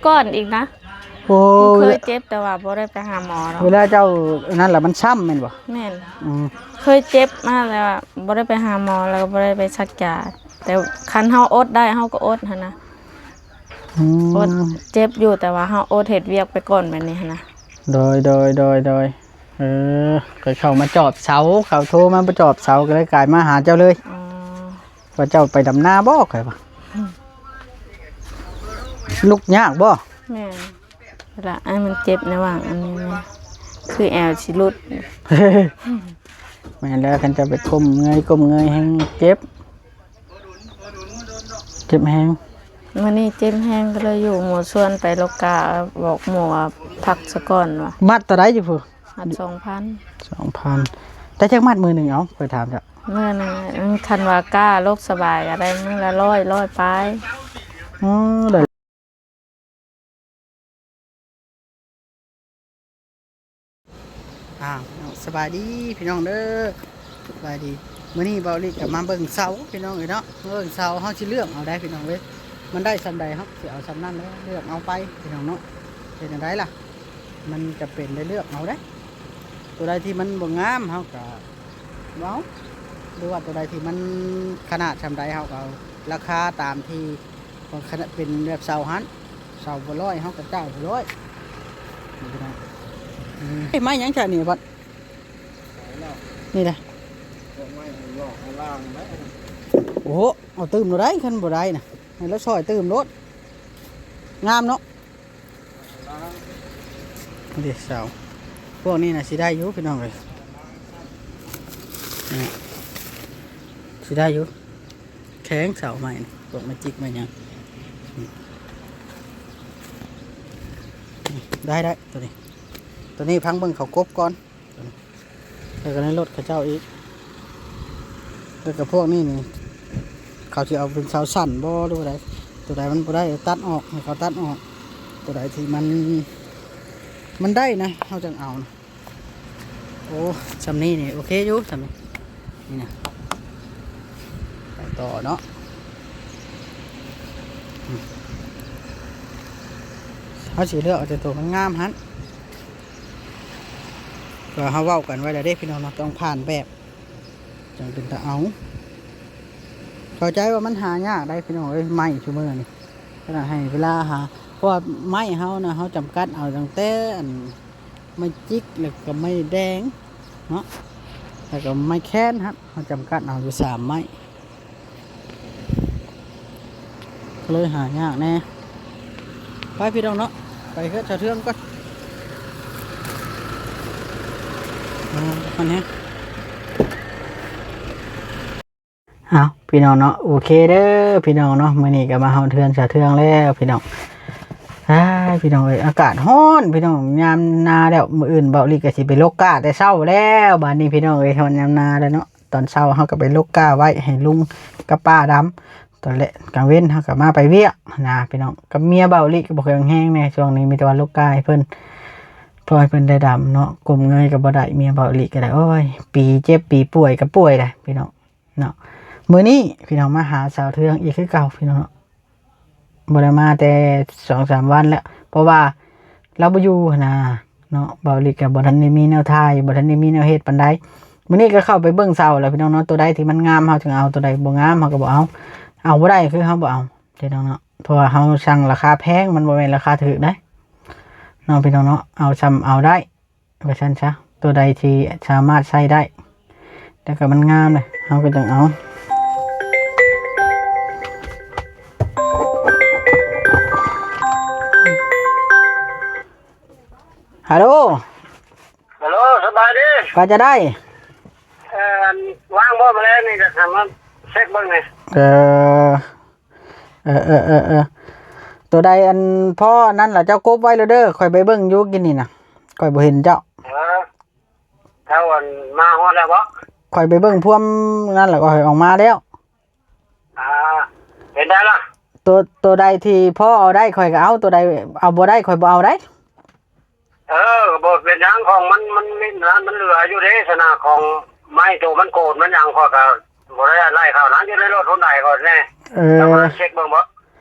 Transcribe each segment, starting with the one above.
ກ່ອນອີກນະ. ໂອ້ ມັນເຄີຍເຈັບ ແຕ່ວ່າບໍ່ໄດ້ໄປຫາໝໍດອກ. ເວລາເຈົ້າອັນນັ້ນລະ ມັນຊ້ຳແມ່ນບໍ່? ແມ່ນ. ອືມ ເຄີຍເຈັບມາແລ້ວ ບໍ່ໄດ້ໄປຫາໝໍ ແລ້ວກໍບໍ່ໄດ້ໄປສັກຢາ. ແຕ່ຄັນເຮົາອົດໄດ້ ເຮົາກໍອົດຫັ້ນນະ. ອືມ ອົດເຈັບຢູ່ ແຕ່ວ່າເຮົາອົດເຮັດວຽກໄປກ່ອນແບບນີ້ຫັ້ນນະ. ໂດຍ ໂດຍ ໂດຍ ໂດຍ. ເອີ ຂ້ອຍເຂົ້າມາຈອບເສົາ ເຂົາໂທມາຈອບເສົາ ກໍເລີຍກາຍມາຫາເຈົ້າເລີຍ. ອໍ ວ່າເຈົ້າໄປດຳນາບໍ່ ຂ້ອຍວ່າ. ອືມ ລຸກຍາກບໍ່? ແມ່ນລະ ອັນມັນເຈັບໃນຫວ່າງອັນນີ້ ຄືແອວຊິຫຼຸດ. ແມ່ນແລ້ວ ຄັນເຈົ້າໄປກົ້ມເງີຍ ກົ້ມເງີຍແຮງເຈັບ. ເຈັບແຮງ. ມື້ນີ້ເຈັບແຮງກໍເລີຍຢູ່ ໝໍຊວນໄປໂລກາ ບອກໝໍວ່າພັກສະກ່ອນວ່າ. ມັດເທົ່າໃດຢູ່ພຸ້ນ? ມັດສອງພັນ. ສອງພັນ. ໄດ້ຈັກມັດມື້ໜຶ່ງ? ເອົາ ຂ້ອຍຖາມເຈົ້າ. ມື້ໜຶ່ງ ຄັນວ່າກ້າລົບສະບາຍກໍໄດ້ມື້ລະຮ້ອຍ ຮ້ອຍປາຍ. ອໍ ໄດ້. ອ້າວ ສະບາຍດີພີ່ນ້ອງເດີ ສະບາຍດີ. ມື້ນີ້ເບົາລິກກໍມາເບິ່ງເສົາພີ່ນ້ອງເອີຍເນາະ ເບິ່ງເສົາ ເຮົາຊິເລືອກເອົາໄດ໋ພີ່ນ້ອງເອີຍ ມັນໄດ້ສ່ຳໃດເຮົາຊິເອົາສ່ຳນັ້ນແຫຼະ ເລືອກເອົາໄປພີ່ນ້ອງເນາະ. ເຮັດຈັ່ງໃດລະ ມັນຈຳເປັນໄດ້ເລືອກເອົາເດ້ ຕົວໃດທີ່ມັນບໍ່ງາມເຮົາກໍບໍ່ເອົາ ຫຼືວ່າຕົວໃດທີ່ມັນຂະໜາດສ່ຳໃດເຮົາກໍເອົາ ລາຄາຕາມທີ່ ຂະໜາດເປັນແບບເສົາຫັ້ນ ເສົາບໍ່ຮ້ອຍ ເຮົາກໍຈ່າຍບໍ່ຮ້ອຍ. ນີ້ພີ່ນ້ອງ ເອີ ໄມ້ຫຍັງຊະນີ້ບັດ ນີ້ແຫຼະ. ໂອ້ໂຫ ເອົາຕື່ມໂລດໄດ໋ ຄັນບໍ່ໄດ້ນະ ໃຫ້ລາວຊ່ອຍຕື່ມໂລດ. ງາມເນາະ ເດ ເສົາ ພວກນີ້ນະຊິໄດ້ຢູ່ພີ່ນ້ອງເອີຍ ນີ້ ຊິໄດ້ຢູ່. ແຂງເສົາໄມ້ນີ້ ພວກໄມ້ຈິກໄມ້ຫຍັງ ໄດ້ ໄດ້ ຕົວນີ້ ຕົວນີ້ພັງເບິ່ງເຂົາກົບກ່ອນ ຕົວນີ້ ແລ້ວກໍໃນລົດເຂົາເຈົ້າອີກ ແລ້ວກໍພວກນີ້ນີ້ ເຂົາຊິເອົາເປັນເສົາສັ້ນບໍ່ ຫຼືວ່າໃດ ຕົວໃດມັນບໍ່ໄດ້ ຕັດອອກ ໃຫ້ເຂົາຕັດອອກ ຕົວໃດທີ່ມັນ ມັນໄດ້ນະ ເຮົາຈັ່ງເອົານະ. ໂອ້ ຊ່ຳນີ້ນີ້ໂອເຄຢູ່ ຊ່ຳນີ້ ນີ້ນະ ໄປຕໍ່ເນາະ. ອືມ ເຮົາຊິເລືອກເອົາແຕ່ໂຕງາມໆຫັ້ນ ກໍເຮົາເວົ້າກັນໄວ້ແລ້ວເດ້ພີ່ນ້ອງເນາະ ຕ້ອງຜ່ານແບບ ຈັ່ງເປັນຕາເອົາ ເຂົ້າໃຈວ່າມັນຫາຍາກໄດ໋ພີ່ນ້ອງເອີຍ ໄມ້ຊຸມື້ນີ້ ຂະໜາດໃຫ້ເວລາຫາ ເພາະວ່າໄມ້ເຮົານະ ເຮົາຈຳກັດເອົາຕັ້ງແຕ່ອັນ ໄມ້ຈິກ ແລ້ວກໍໄມ້ແດງເນາະ ແລ້ວກໍໄມ້ແຄນຫັ້ນ ເຮົາຈຳກັດເອົາຢູ່ສາມໄມ້ ກໍເລີຍຫາຍາກແດ່. ໄປພີ່ນ້ອງເນາະ ໄປເຮືອນສາວເທືອງກ່ອນ ເອີ ມັນແຮງ. ເອົ້າ ພີ່ນ້ອງເນາະ ໂອເຄເດີພີ່ນ້ອງເນາະ ມື້ນີ້ກໍມາຮອດເຮືອນສາວເທືອງແລ້ວພີ່ນ້ອງ. ອ້າຍ ພີ່ນ້ອງເອີຍ ອາກາດຮ້ອນພີ່ນ້ອງ ຍາມນາແລ້ວ ມື້ອື່ນເບົາລິກກໍຊິໄປລົກກ້າແຕ່ເຊົ້າແລ້ວ ບາດນີ້ພີ່ນ້ອງເອີຍ ຮອດຍາມນາແລ້ວເນາະ. ຕອນເຊົ້າເຮົາກໍໄປລົກກ້າໄວ້ໃຫ້ລຸງກັບປ້າດຳ ຕອນແລະ ກາງເວັນເຮົາກໍມາໄປວຽກນະພີ່ນ້ອງ ກັບເມຍເບົາລິກກໍບໍ່ຄ່ອຍແຮງແດ່ ຊ່ວງນີ້ມີແຕ່ວ່າລົກກ້າໃຫ້ເພິ່ນ ເພື່ອໃຫ້ເພິ່ນໄດ້ດຳເນາະ. ກົ້ມເງີຍກໍບໍ່ໄດ້ ເມຍເບົາລິກກໍໄດ້ ໂອ້ຍ ປີເຈັບປີປ່ວຍກໍປ່ວຍໄດ໋ພີ່ນ້ອງ. ເນາະ ມື້ນີ້ພີ່ນ້ອງມາຫາສາວເທືອງອີກຄືເກົ່າພີ່ນ້ອງເນາະ ບໍ່ໄດ້ມາແຕ່ສອງສາມວັນແລ້ວ ເພາະວ່າລາວບໍ່ຢູ່ຫັ້ນນາເນາະ. ເບົາລິກກໍບໍ່ທັນໄດ້ມີແນວຖ່າຍ ບໍ່ທັນໄດ້ມີແນວເຮັດປານໃດ. ມື້ນີ້ກໍເຂົ້າໄປເບິ່ງເສົາແລ້ວພີ່ນ້ອງເນາະ ຕົວໃດທີ່ມັນງາມເຮົາຈຶ່ງເອົາ ຕົວໃດບໍ່ງາມເຮົາກໍບໍ່ເອົາ ເອົາບໍ່ໄດ້ຄືເຮົາບໍ່ເອົາພີ່ນ້ອງເນາະ ເພາະວ່າເຮົາສັ່ງລາຄາແພງ ມັນບໍ່ແມ່ນລາຄາຖືກໃດ໋ເນາະ ພີ່ນ້ອງເນາະ ເອົາຊ່ຳເອົາໄດ້ ວ່າຊັ້ນຊະ ຕົວໃດທີ່ສາມາດໃຊ້ໄດ້ ແລ້ວກໍມັນງາມນະ ເຮົາກໍຈັ່ງເອົາ. ຮາໂລ ຮາໂລ ສະບາຍດີ ວ່າຈະໄດ້ ເອີ ອັນ ວ່າງບໍ່ ມື້ແລງນີ້ ຈະຖາມມາເຊັກເບິ່ງນີ້ ເອີ ເອີ ເອີ ເອີ ເອີ ຕົວໃດອັນພໍອັນນັ້ນລະ ເຈົ້າກົບໄວ້ແລ້ວເດີ ຂ້ອຍໄປເບິ່ງຢູ່ກີ້ນີ້ນະ ຂ້ອຍບໍ່ເຫັນເຈົ້າ. ເອີ ເຈົ້າອັນມາຮອດແລ້ວບໍ? ຂ້ອຍໄປເບິ່ງພວມນັ້ນລະ ຂ້ອຍອອກມາແລ້ວ. ອ່າ ເປັນໄດລະ? ຕົວ ຕົວໃດທີ່ພໍເອົາໄດ້ ຂ້ອຍກໍເອົາ, ຕົວໃດເອົາບໍ່ໄດ້ ຂ້ອຍບໍ່ເອົາໄດ໋. ເອີ ບໍ່ເປັນຫຍັງ ຂອງມັນ ມັນມີນະ ມັນເຫຼືອຢູ່ເດ້ ສະນະ ຂອງໄມ້ໂຕມັນໂກນມັນຫຍັງ ຂ້ອຍກໍບໍ່ໄດ້ໄລ່ເຂົ້ານະ ຢູ່ໃນລົດຫົນໃດກໍແນ່. ເອີ ເຈົ້າມາເຊັກເບິ່ງບໍ?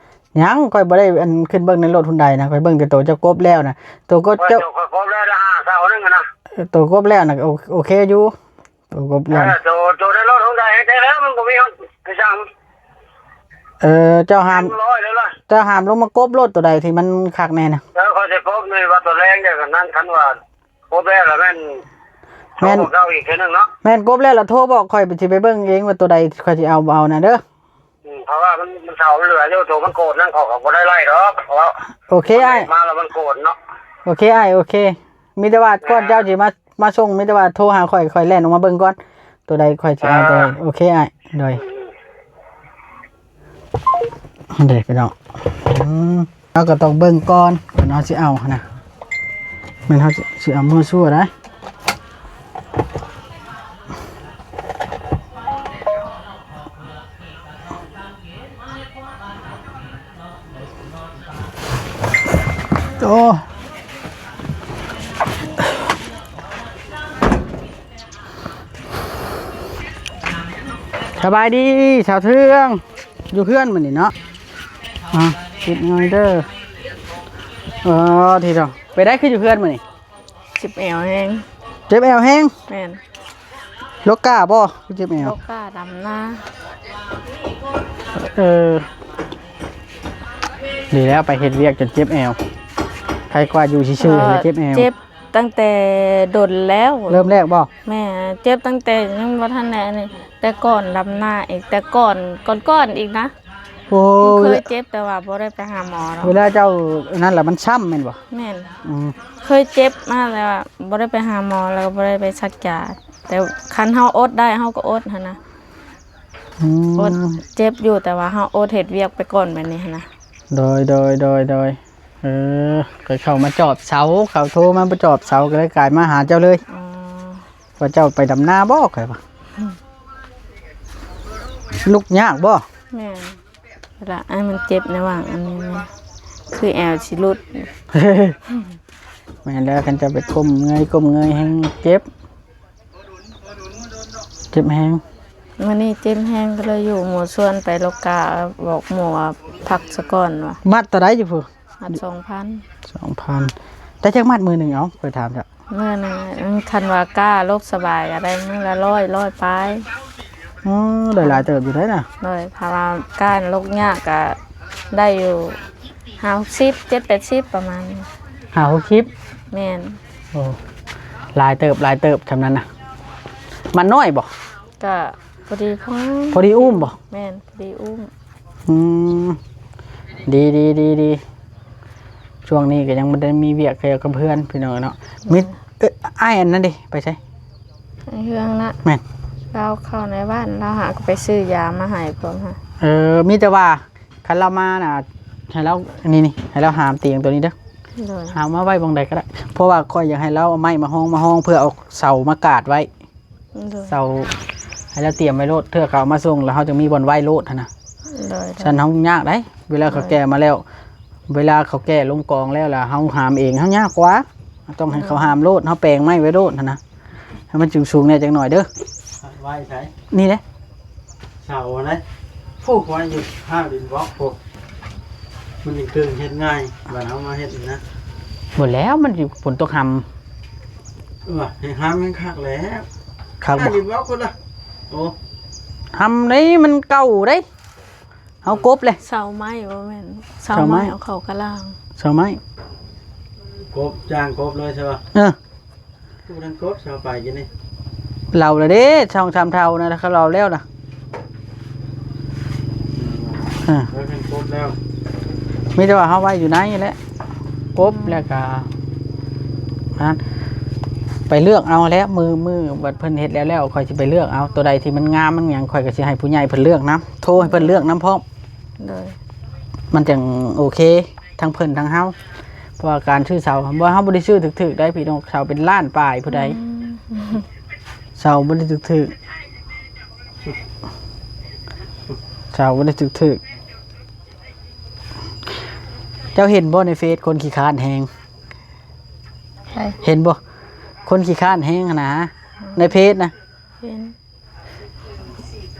ຍັງ ຂ້ອຍບໍ່ໄດ້ອັນຂຶ້ນເບິ່ງໃນລົດຮຸນໄດນະ ຂ້ອຍເບິ່ງແຕ່ໂຕເຈົ້າກົບແລ້ວນະ ໂຕກໍເຈົ້າ ຂ້ອຍກົບແລ້ວນະ ຫ້າເສົາໜຶ່ງນະ ເອີ ໂຕກົບແລ້ວນະ ໂອ ໂອເຄຢູ່ ໂຕກົບແລ້ວ ເອີ ນະ ໂຕ ໂຕໃນລົດຮຸນໄດແທ້ແລ້ວ ມັນບໍ່ມີຮອດຄືຈັ່ງ ເອີ ເຈົ້າຫ້າມ ເຈົ້າຫ້າມລົງມາກົບໂລດ ໂຕໃດທີ່ມັນຄັກແນ່ນະ ເອີ ຂ້ອຍຊິກົບໃນວ່າຕອນແລງເດ້ ຄັນນັ້ນ ຄັນວ່າ ກົບແລ້ວລະແມ່ນ ແມ່ນ ໂທບອກເຈົ້າອີກເທື່ອໜຶ່ງເນາະ ແມ່ນ ກົບແລ້ວລະໂທບອກຂ້ອຍ ຊິໄປເບິ່ງເອງວ່າໂຕໃດຂ້ອຍຊິເອົາບໍ່ເອົານະເດີ ອືມ ເພາະວ່າມັນ ມັນເສົາມັນເຫຼືອຢູ່ ໂຕມັນໂກນນັ້ນ ເຂົາກໍບໍ່ໄດ້ໄລ່ດອກ ເພາະວ່າ ໂອເຄອ້າຍ ມາແລ້ວມັນໂກນເນາະ ໂອເຄອ້າຍ ໂອເຄ ມີແຕ່ວ່າກ່ອນເຈົ້າຊິມາ ມາສົ່ງ ມີແຕ່ວ່າໂທຫາຂ້ອຍ ຂ້ອຍແລ່ນອອກມາເບິ່ງກ່ອນ ໂຕໃດຂ້ອຍຊິເອົາ ໂດຍ ໂອເຄອ້າຍ ໂດຍ ອືມ ເດ້ພີ່ນ້ອງ ອືມ ເຮົາກໍຕ້ອງເບິ່ງກ່ອນ ກ່ອນເຮົາຊິເອົາຫັ້ນນະ ແມ່ນເຮົາຊິ ຊິເອົາມົ້ວຊັ້ວໄດ໋ ໂອ້ ສະບາຍດີສາວເທືອງ ຢູ່ເຮືອນມື້ນີ້ເນາະ ອ່າ ເກັບເງິນເດີ ເອີ ທີ່ເຮົາ ໄປໄດ້ຄືຢູ່ເຮືອນມື້ນີ້ ເຈັບແອວແຮງ ເຈັບແອວແຮງ ແມ່ນ ໂລກາບໍ່ ຄືເຈັບແອວ ໂລກາດຳນາ ເອີ ດີແລ້ວ ໄປເຮັດວຽກຈົນເຈັບແອວ ໃຄກວ່າຢູ່ຊື່ໆ ເອີ ແລ້ວເຈັບແອວ ເຈັບ ຕັ້ງແຕ່ດົນແລ້ວ ເລີ່ມແລກບໍ່ ແມ່ ເຈັບຕັ້ງແຕ່ຍັງບໍ່ທັນໄດ້ອັນນີ້ ແຕ່ກ່ອນດຳນາອີກ ແຕ່ກ່ອນ ກ່ອນໆອີກນະ ໂອ້ ເຄີຍເຈັບ ແຕ່ວ່າບໍ່ໄດ້ໄປຫາໝໍດອກ ເວລາເຈົ້າອັນນັ້ນລະມັນຊ້ຳແມ່ນບໍ່ ແມ່ນ ອືມ ເຄີຍເຈັບມາແລ້ວ ບໍ່ໄດ້ໄປຫາໝໍ ແລ້ວກໍບໍ່ໄດ້ໄປສັກຢາ ແຕ່ຄັນເຮົາອົດໄດ້ເຮົາກໍອົດຫັ້ນນະ ອືມ ອົດເຈັບຢູ່ ແຕ່ວ່າເຮົາອົດເຮັດວຽກໄປກ່ອນແບບນີ້ຫັ້ນນະ ໂດຍ ໂດຍ ໂດຍ ໂດຍ ເອີ ຂ້ອຍເຂົ້າມາຈອບເສົາ ເຂົາໂທມາມາຈອບເສົາ ກໍເລີຍກາຍມາຫາເຈົ້າເລີຍ ອໍ ວ່າເຈົ້າໄປດຳນາບໍ່ ຂ້ອຍວ່າ ອືມ ລຸກຍາກບໍ່ ແມ່ນ ລະ ອັນມັນເຈັບໃນຫວ່າງອັນນີ້ ຄືແອວຊິຫຼຸດ ແມ່ນແລ້ວ ຄັນເຈົ້າໄປກົ້ມເງີຍ ກົ້ມເງີຍແຮງເຈັບ ເຈັບແຮງ ມື້ນີ້ເຈັບແຮງກໍເລີຍຢູ່ ໝູຊວນໄປໂລກາ ບອກໝູວ່າພັກສະກ່ອນວ່າ ມັດເທົ່າໃດຢູ່ພຸ້ນ ມັດສອງພັນ ສອງພັນ ໄດ້ຈັກມັດມື້ໜຶ່ງ ເອົາ ຂ້ອຍຖາມເຈົ້າ ມື້ໜຶ່ງ ຄັນວ່າກ້າລົກສະບາຍກໍໄດ້ມື້ລະຮ້ອຍ ຮ້ອຍປາຍ ອືມ ໄດ້ຫຼາຍເຕີບຢູ່ເດ້ນະ ໂດຍ ຖ້າວ່າກ້າລົກຍາກກໍໄດ້ຢູ່ຫ້າຫົກສິບ ເຈັດແປດສິບ ປະມານນີ້ ຫ້າຫົກສິບ ແມ່ນ ໂອ້ ຫຼາຍເຕີບ ຫຼາຍເຕີບ ຊ່ຳນັ້ນນະ ມັດນ້ອຍບໍ່ ກະພໍດີພໍ ພໍດີອຸ້ມບໍ່ ແມ່ນ ພໍດີອຸ້ມ ອືມ ດີໆໆໆ ຊ່ວງນີ້ກໍຍັງບໍ່ໄດ້ມີວຽກກ່ຽວກັບເຮືອນພີ່ນ້ອງເນາະ ມີ ເອີ ອ້າຍອັນນັ້ນເດ ໄປໃສ ອ້າຍເຮືອງນະ ແມ່ນ ລາວເຂົ້າໃນບ້ານ ລາວຫາກໍໄປຊື້ຢາມາໃຫ້ພວກຫັ້ນ ເອີ ມີແຕ່ວ່າ ຄັນລາວມານະ ໃຫ້ລາວ ນີ້ໆ ໃຫ້ລາວຫາມຕຽງໂຕນີ້ເດີ ໂດຍ ຫາມມາໄວ້ບ່ອນໃດກໍໄດ້ ເພາະວ່າຂ້ອຍຢາກໃຫ້ລາວເອົາໄມ້ມາຮອງ ມາຮອງ ເພື່ອເອົາເສົາມາກາດໄວ້ ໂດຍ ເສົາ ໃຫ້ລາວຕຽມໄວ້ໂລດ ເທື່ອເຂົາເອົາມາສົ່ງແລ້ວ ເຮົາຈຶ່ງມີບ່ອນໄວ້ໂລດຫັ້ນນະ ໂດຍ ຊັ້ນເຮົາຫຍຸ້ງຍາກໄດ໋ ເວລາເຂົາແກ່ມາແລ້ວ ເວລາເຂົາແກ່ລົງກອງແລ້ວ ລະເຮົາຫາມເອງ ເຮົາຍາກກວ່າ ຕ້ອງໃຫ້ເຂົາຫາມໂລດ ເຮົາແປງໄມ້ໄວ້ໂລດຫັ້ນນະ ໃຫ້ມັນສູງໆແດ່ຈັກໜ້ອຍເດີ ໄວ້ໃສ ນີ້ເດ້ ເສົາຫັ້ນໃດ໋ ຜູ້ໄວ້ຢູ່ຫ້າງດິນບລັອກ ຜູ້ ມັນຈຶ່ງເຖິງເຮັດງ່າຍ ບາດເຮົາມາເຮັດນີ້ນະ ບໍ່ແລ້ວ ມັນຊິຝົນຕົກຫ່ຳ ເອີ ໃຫ້ຫ້າງມັນຄັກແລ້ວ ຄັກບໍ່ ຫ້າງດິນບລັອກພຸ້ນລະ ໂອ້ ຫ່ຳໃດ໋ ມັນເກົ່າໃດ໋ ເຮົາກົບເລີຍ ເສົາໄມ້ບໍ່ແມ່ນ ເສົາໄມ້ ເສົາໄມ້ ເອົາເຂົ້າກະລາງ ເສົາໄມ້ ກົບ ຈ້າງກົບເລີຍໃຊ່ບໍ່ ເອີ ຜູ້ນັ້ນກົບຊາວປາຍກິນນີ້ ເລົ່າລະເດ້ ສອງສາມເທົ່ານະ ເຂົາເລົ່າແລ້ວນະ ອືມ ເອີ ເພິ່ນກົບແລ້ວ ມີແຕ່ວ່າເຮົາໄວ້ຢູ່ໃນແຫຼະ ກົບ ອືມ ແລ້ວກະ ຫັ້ນ ໄປເລືອກເອົາແຫຼະ ມື້ ມື້ບັດເພິ່ນເຮັດແລ້ວໆ ຂ້ອຍຊິໄປເລືອກເອົາ ໂຕໃດທີ່ມັນງາມມັນຫຍັງ ຂ້ອຍກໍຊິໃຫ້ຜູ້ໃຫຍ່ເພິ່ນເລືອກນຳ ໂທໃຫ້ເພິ່ນເລືອກນຳພ້ອມ ໂດຍ ມັນຈັ່ງໂອເຄ ທັງເພິ່ນທັງເຮົາ ເພາະວ່າການຊື້ເສົາ ບໍ່ ເຮົາບໍ່ໄດ້ຊື້ຖືກໆໄດ໋ພີ່ນ້ອງ ເສົາເປັນລ້ານປາຍຜູ້ໃດ ອືມ ເສົາບໍ່ໄດ້ຖືກໆ ເສົາບໍ່ໄດ້ຖືກໆ ເຈົ້າເຫັນບໍ່ໃນເຟສຄົນຂີ້ຄ້ານແຮງ ໃຜ ເຫັນບໍ່ ຄົນຂີ້ຄ້ານແຮງຫັ້ນນະ ອືມ ໃນເຟສນະ ເຫັນ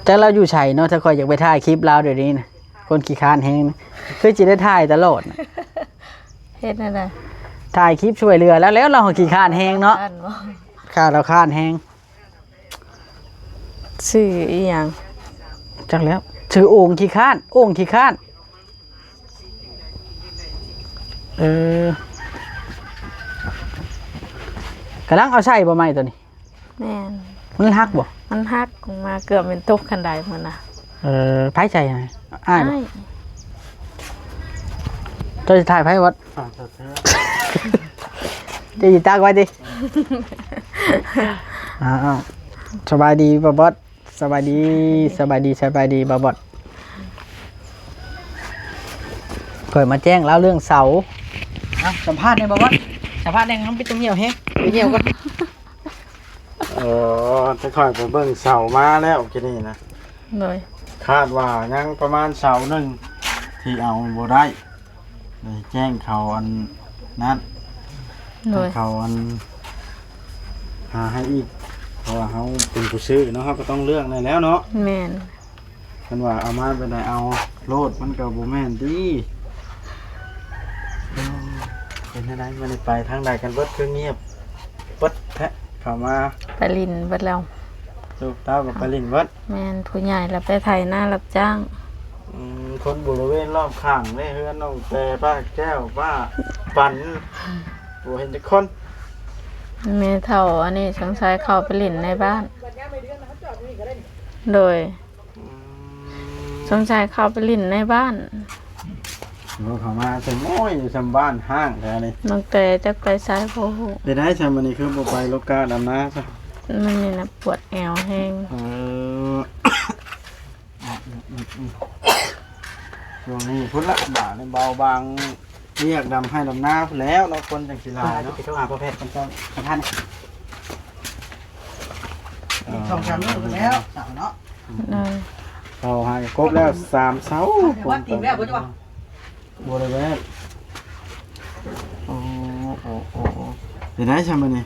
ຈັກລາວຢູ່ໃສເນາະ ຖ້າຂ້ອຍຢາກໄປຖ່າຍຄລິບລາວດຽວນີ້ນະ ຄົນຂີ້ຄ້ານແຮງ ຄືຊິໄດ້ຖ່າຍຕະຫຼອດ. ເຮັດແນວໃດ? ຖ່າຍຄລິບຊ່ວຍເຫຼືອແລ້ວ ແລ້ວລາວຂີ້ຄ້ານແຮງເນາະ. ຂ້ານບໍ່? ຂ້ານ ລາວຄ້ານແຮງ. ຊື່ອີ່ຫຍັງ? ຈັກແລ້ວ. ຊື່ໂອ່ງຂີ້ຄ້ານ ໂອ່ງຂີ້ຄ້ານ. ເອີ ກຳລັງເອົາໃສ່ບໍ່ໄມ້ຕົວນີ້? ແມ່ນ. ມັນຫັກບໍ່? ມັນຫັກລົງມາເກືອບແມ່ນຕົກຄັນໄດພຸ້ນນະ. ເອີ ໃຜໃສ່ໃຫ້? ອ້າຍບໍ່? ອ້າຍ. ເຈົ້າຊິຖ່າຍໃຜວັດ? ອ້າວ ເຈົ້າຊິຕາກໄວ້ຕິ? ອ້າວ ສະບາຍດີບໍ່ບອດ? ສະບາຍດີ ສະບາຍດີ ສະບາຍດີ ບ່າວບອດ. ຂ້ອຍມາແຈ້ງລາວເລື່ອງເສົາ. ເອົ້າ ສຳພາດແດ່ ບ່າວບອດ ສຳພາດແດ່. ເຮົາໄປຕົງຫ່ຽວແຮງ ໄປຫ່ຽວກ່ອນ. ເອີ ແຕ່ຂ້ອຍໄປເບິ່ງເສົາມາແລ້ວກີ້ນີ້ນະ. ໂດຍ. ຄາດວ່າຍັງປະມານເສົາໜຶ່ງທີ່ເອົາບໍ່ໄດ້. ໄດ້ແຈ້ງເຂົາອັນນັ້ນ ໂດຍ ໃຫ້ເຂົາອັນຫາໃຫ້ອີກ ເພາະວ່າເຮົາເປັນຜູ້ຊື້ເນາະ ເຮົາກໍຕ້ອງເລືອກແດ່ແລ້ວເນາະ. ແມ່ນ. ເພິ່ນວ່າເອົາມາແບບໃດເອົາໂລດ ມັນກໍບໍ່ແມ່ນຕິ. ເປັນແນວໃດ ມື້ນີ້ໄປທາງໃດກັນເບິດ ຄືງຽບເບິດແທ້ ເຂົ້າມາ ໄປຫຼິ້ນເບິດແລ້ວ. ລູກເຕົ້າກໍໄປຫຼິ້ນເບິດ. ແມ່ນ ຜູ້ໃຫຍ່ລະໄປໄຖນາຮັບຈ້າງ. ອືມ ຄົນບໍລິເວນລອບຂ້າງເດ້ ເຮືອນນ້ອງແຕ່ ປ້າແກ້ວ ປ້າປັນ ບໍ່ເຫັນຈັກຄົນ. ແມ່ເຖົ້າອັນນີ້ສົງໄສເຂົ້າໄປຫຼິ້ນໃນບ້ານ. ໂດຍ. ອືມ ສົງໄສເຂົ້າໄປຫຼິ້ນໃນບ້ານ. ໂອ້ ເຂົ້າມາແຕ່ນ້ອຍ ຢູ່ຊ່ຳບ້ານຮ້າງແທ້ນີ້. ນ້ອງແຕ່ຈັກໄປໃສບໍ່ຮູ້. ເປັນໄດຊະ ມື້ນີ້ຄືບໍ່ໄປລົກກ້າດຳນາຊະ? ມື້ນີ້ນະປວດແອວແຮງ. ເອີ ອືມ ຊ່ວງນີ້ພຸ້ນລະ ບາດນີ້ເບົາບາງ ວຽກດຳໄຮ່ດຳນາພຸ້ນແລ້ວເນາະ ຄົນຈັ່ງຊິຫຼາຍເນາະ. ໄປໂທຫາພໍ່ແພດກ່ອນ ເຈົ້າປະທານ. ອີກສອງສາມມື້ພຸ້ນແລ້ວເສົາເນາະ. ເອີ ເສົາຫາກໍຄົບແລ້ວສາມເສົາ. ແມ່ນ ບໍ່ໄດ້ແວະ. ໂອ້ ໂອ້ ໂອ້ ໂອ້ ເປັນໄດຊະມື້ນີ້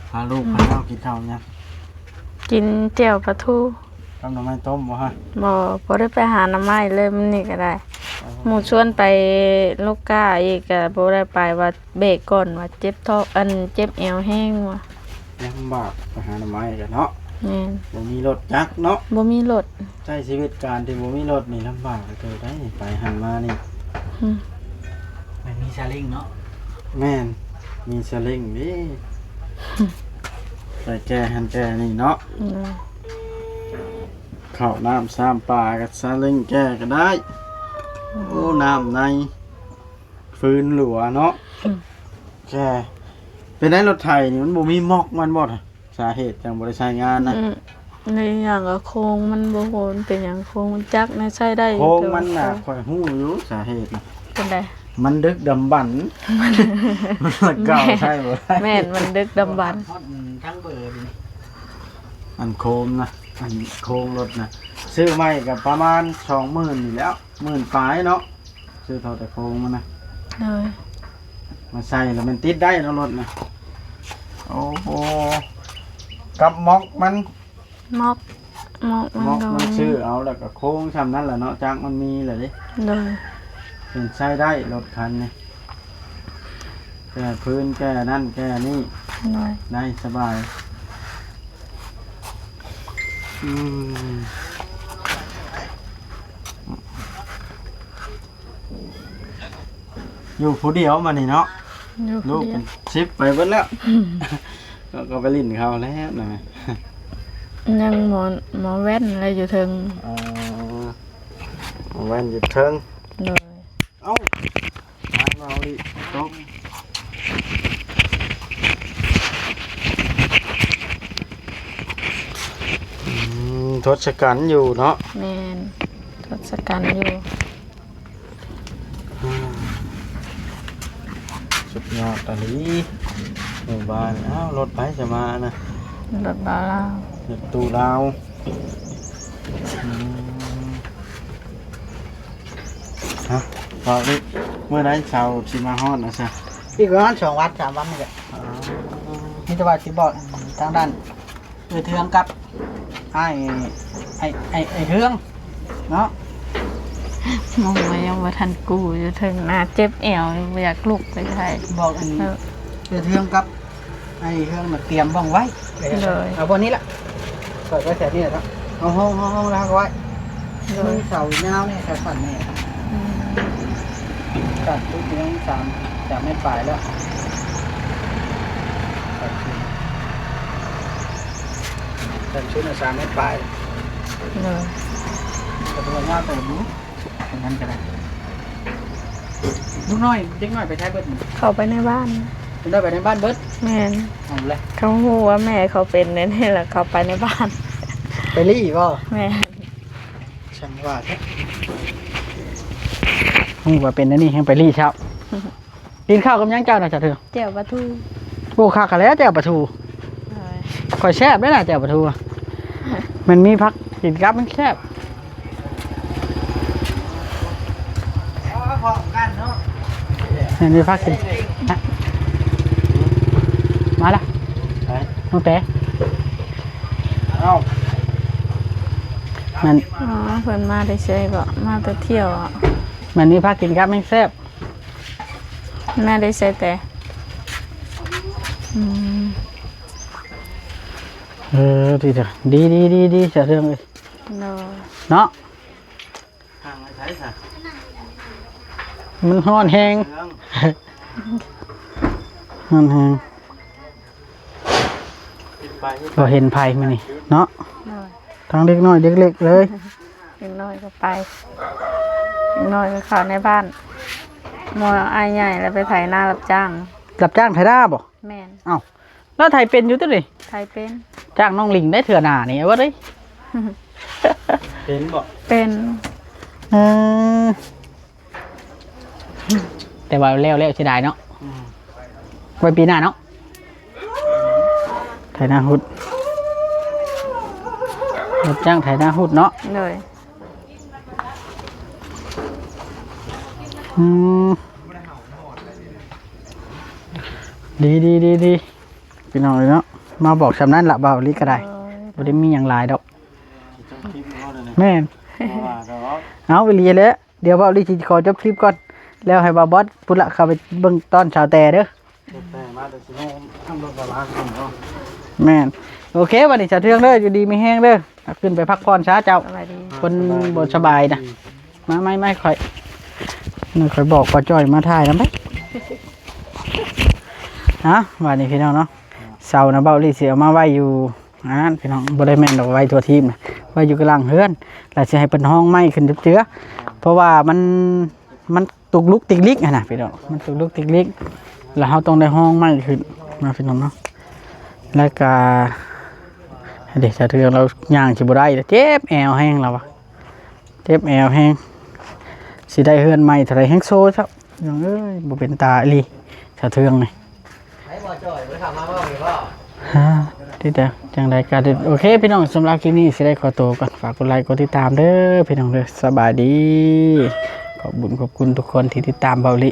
ພາລູກພາເຕົ້າກິນເຂົ້າຫຍັງ? ກິນແຈ່ວປາທູ ກັບໜໍ່ໄມ້ຕົ້ມບໍ່ຮະ? ບໍ່ ບໍ່ໄດ້ໄປຫາໜໍ່ໄມ້ເລີຍມື້ນີ້ກໍໄດ້. ອໍ ໝູ່ຊວນໄປລົກກ້າອີກກໍບໍ່ໄດ້ໄປ ວ່າເບກກ່ອນ ວ່າເຈັບທ້ອງ ອັນ ເຈັບແອວແຮງວ່າ. ລຳບາກໄປຫາໜໍ່ໄມ້ກັນເນາະ. ແມ່ນ. ບໍ່ມີລົດຈັກເນາະ. ບໍ່ມີລົດ. ໃຊ້ຊີວິດການທີ່ບໍ່ມີລົດນີ້ລຳບາກເກີນໄດ໋ ໄປຫັ້ນມານີ້. ອືມ ມັນມີສາເລັງເນາະ. ແມ່ນ ມີສາເລັງເດ້ ໄປແກ່ຫັ້ນແກ່ນີ້ເນາະ. ອືມ ເຂົ້ານ້ຳຊາມປາກັບສາເລັງແກ່ກໍໄດ້. ອືມ ໂອ້ ນ້ຳໃນ ຟືນຫຼວເນາະ. ອືມ ແກ່ ເປັນໄດ໋ ລົດໄຖນີ້ມັນບໍ່ມີມັອກມັນບໍ່? ສາເຫດຈັ່ງບໍ່ໄດ້ໃຊ້ງານນະ? ອືມ ໃນຢ່າງກໍໂຄງມັນບໍ່ຮູ້ມັນເປັນຫຍັງ ໂຄງຈັກນະໃຊ້ໄດ້ຢູ່. ໂຄງມັນນະ ແຕ່ວ່າ ຂ້ອຍຮູ້ຢູ່ສາເຫດນະ. ເປັນໃດ? ມັນດຶກດຳບັນ ມັນເກົ່າໃຊ້ບໍ່ໄດ້. ແມ່ນ ມັນດຶກດຳບັນ. ອັນໂຄງນະ ອັນໂຄງລົດນະ ຊື້ໃໝ່ກໍປະມານສອງໝື່ນນີ້ແລ້ວ ໝື່ນປາຍເນາະ. ຊື້ເທົ່າແຕ່ໂຄງມັນນະ. ໂດຍ. ມາໃສ່ແລ້ວມັນຕິດໄດ້ເນາະລົດນະ. ໂອ້ໂຫ ກັບມັອກມັນ ມັອກ ມັອກມັນ ມັອກມັນ ໂດຍ ຊື້ເອົາແລ້ວກໍໂຄງຊ່ຳນັ້ນແຫຼະເນາະ ຈັກມັນມີແຫຼະເດ້. ໂດຍ. ເປັນໃຊ້ໄດ້ລົດຄັນນີ້ ແກ່ພື້ນແກ່ນັ້ນແກ່ນີ້. ໂດຍ. ໄດ້ສະບາຍ. ອືມ ຢູ່ຜູ້ດຽວມານີ້ເນາະ. ຢູ່ຜູ້ດຽວ ລູກເປັນສິບໄປເບິດແລ້ວ. ອືມ ກໍໄປຫຼິ້ນເຂົາແລ້ວນະ. ຍັງໝໍ ໝໍແວ່ນລະຢູ່ເທິງ. ອໍ ໝໍແວ່ນຢູ່ເທິງ. ໂດຍ. ເອົ້າ ມາເວົ້າອີກ ຕົກ ອືມ ທົດສະກັນຢູ່ເນາະ. ແມ່ນ ທົດສະກັນຢູ່. ອືມ ສຸດຍອດອີ່ຫຼີ ໝູ່ບ້ານ. ອ້າວ ລົດໃຜຈະມານະ? ລົດບ່າວລາວ ລົດຕູ້ລາວ. ອືມ ຮະ ເວົ້າອີກ ມື້ໃດເຊົາຊິມາຮອດນະຊະ? ອີກປະມານສອງວັນສາມວັນນີ້ແຫຼະ. ອໍ ມີແຕ່ວ່າຊິບອກທາງດ້ານເອື້ອຍເທືອງກັບອ້າຍ ອ້າຍ ອ້າຍ ອ້າຍເທືອງເນາະ. ມອງວ່າຍັງບໍ່ທັນກູ້ຢູ່ ເທິງໜ້າເຈັບແອວຢູ່ ບໍ່ຢາກລຸກໄປໃສ. ບອກອັນ ເອີ ເທື່ອງກັບ ໄອ້ເຮືອງນະກຽມບ່ອນໄວ້. ໂດຍ ເອົາບ່ອນນີ້ລະ ເປີດໄວ້ແຖວນີ້ລະເນາະ. ເອົາຫ້ອງ ເອົາຫ້ອງລາກໄວ້. ໂດຍ ມີເສົາຍາວແດ່ ເສົາສັ້ນແດ່. ອືມ ຕັດຈຸດຍັງສາມ ສາມແມັດປາຍແລ້ວ. ຕັດຊຸດ ຕັດຊຸດນະສາມແມັດປາຍ. ໂດຍ ກະຖືວ່າຍາວເຕີບຢູ່. ອັນນັ້ນກໍໄດ້. ລູກນ້ອຍ ເດັກນ້ອຍໄປໃສເບິດນີ້? ເຂົ້າໄປໃນບ້ານ. ເດັກນ້ອຍໄປໃນບ້ານເບິດ? ແມ່ນ. ເອົາແຫຼະ ເຂົາຮູ້ວ່າແມ່ເຂົາເປັນແນວນີ້ລະ ເຂົາໄປໃນບ້ານ. ໄປລີ້ບໍ່? ແມ່ນ. ຊ່າງວ່າແທ້ ຮູ້ວ່າເປັນແນວນີ້ແຮ່ງໄປລີ້ເຊົ້າ. ກິນເຂົ້າກັບຫຍັງເຈົ້ານະ ສາວເທື່ອ? ແຈ່ວປາທູ. ໂອ້ ຄັກແລ້ວແຈ່ວປາທູ. ໂດຍ ຂ້ອຍແຊບເດ້ນະແຈ່ວປາທູ. ມັນມີຜັກກິນກັບມັນແຊບ. ມັນມີຜັກກິນ ມາລະ ໄປ ນ້ອງແຕ. ເອົ້າ ມັນ ອໍ ເພິ່ນມາແຕ່ໃສເກາະ? ມາແຕ່ທ່ຽວເກາະ. ມັນມີຜັກກິນກັບມັນແຊບ. ມາໄດ້ໃສແຕ່? ອືມ ເອີ ດີເດີ ດີ ດີ ດີ ສະເທື່ອງເອີຍ. ໂດຍ ເນາະ ຫ່າງໄປໃສຊະ? ມັນຮ້ອນແຮງ ເອີ ຮ້ອນແຮງ. ບໍ່ເຫັນໃຜມື້ນີ້ເນາະ. ໂດຍ ທັງເດັກນ້ອຍເດັກເລັກເລີຍ. ເດັກນ້ອຍກໍໄປ ເດັກນ້ອຍກໍເຂົ້າໃນບ້ານ. ໝໍອ້າຍໃຫຍ່ແລ້ວໄປໄຖນາຮັບຈ້າງ. ຮັບຈ້າງໄຖນາບໍ່? ແມ່ນ. ເອົ້າ ລາວໄຖເປັນຢູ່ຕິນີ້? ໄຖເປັນ. ຈ້າງນ້ອງລິງໄດ້ເທື່ອໜ້ານີ້ ເອົາເວີດເອີຍ. ເປັນບໍ່? ເປັນ. ເອີ ແຕ່ວ່າແລ້ວ ແລ້ວເສຍດາຍເນາະ. ອືມ ໄວ້ປີໜ້າເນາະ ໄຖນາຮຸດ ຮັບຈ້າງໄຖນາຮຸດເນາະ. ໂດຍ ອືມ ດີ ດີ ດີ ດີ ພີ່ນ້ອງເອີຍເນາະ. ມາບອກຊ່ຳນັ້ນລະ ເບົາລີກໍໄດ້. ໂດຍ ບໍ່ໄດ້ມີຫຍັງຫຼາຍດອກ. ແມ່ນ ເອົາອີ່ຫຼີແຫຼະ. ດຽວເບົາລີຊິຂໍຈົບຄລິບກ່ອນ ແລ້ວໃຫ້ບ່າວບອດພຸ້ນລະເຂົ້າໄປເບິ່ງຕ້ອນສາວແຕ່ເດີ. ແຕ່ມາແຕ່ຊິໂນ ທາງລົດກະລາຂຶ້ນເນາະ. ແມ່ນ. ໂອເຄ ບັດນີ້ສາວເທືອງເດີ ຢູ່ດີມີແຮງເດີ. ຂຶ້ນໄປພັກຜ່ອນຊະເຈົ້າ. ສະບາຍດີ. ຄົນບໍ່ສະບາຍນະ. ມາ ມາ ມາ ຂ້ອຍ ຂ້ອຍບອກປ້າຈ້ອຍມາຖ່າຍນຳໄດ. ເອົາ ບັດນີ້ພີ່ນ້ອງເນາະ ເສົານະ ເບົາລີຊິເອົາມາໄວ້ຢູ່ ອັນນັ້ນພີ່ນ້ອງ ບໍ່ໄດ້ແມ່ນດອກ ໄວ້ທົ່ວທີບນະ ໄວ້ຢູ່ກາງຫຼັງເຮືອນ ແລ້ວຊິໃຫ້ເພິ່ນຮອງໄມ້ຂຶ້ນເຈື່ອໆ ເພາະວ່າມັນ ມັນຕຸກລຸກຕິກລິກຫັ້ນນະພີ່ນ້ອງ ມັນຕຸກລຸກຕິກລິກ ແລ້ວເຮົາຕ້ອງໄດ້ຮອງໄມ້ຂຶ້ນນະພີ່ນ້ອງເນາະ. ແລ້ວກະ ເດ ສາວເທືອງລາວຍ່າງຊິບໍ່ໄດ້ ເຈັບແອວແຮງລາວວ່າ ເຈັບແອວແຮງ ຊິໄດ້ເຮືອນໃໝ່ເທົ່າໃດແຮງໂຊຊະ ພີ່ນ້ອງເອີຍ ບໍ່ເປັນຕາອີ່ຫຼີ ສາວເທືອງນີ້. ໃຜບໍ່ຈ່ອຍ ບໍ່ໄດ້ເຂົ້າມາເວົ້າຢູ່ບໍ່? ຮະ ຕິດແລ້ວ ຈັ່ງໃດກໍ ໂອເຄ ພີ່ນ້ອງ ສຳລັບຄລິບນີ້ຊິໄດ້ຂໍໂຕກ່ອນ ຝາກກົດໄລກົດຕິດຕາມເດີ ພີ່ນ້ອງເດີ ສະບາຍດີ. ຂອບບຸນຂອບຄຸນທຸກຄົນທີ່ຕິດຕາມເບົາລີ.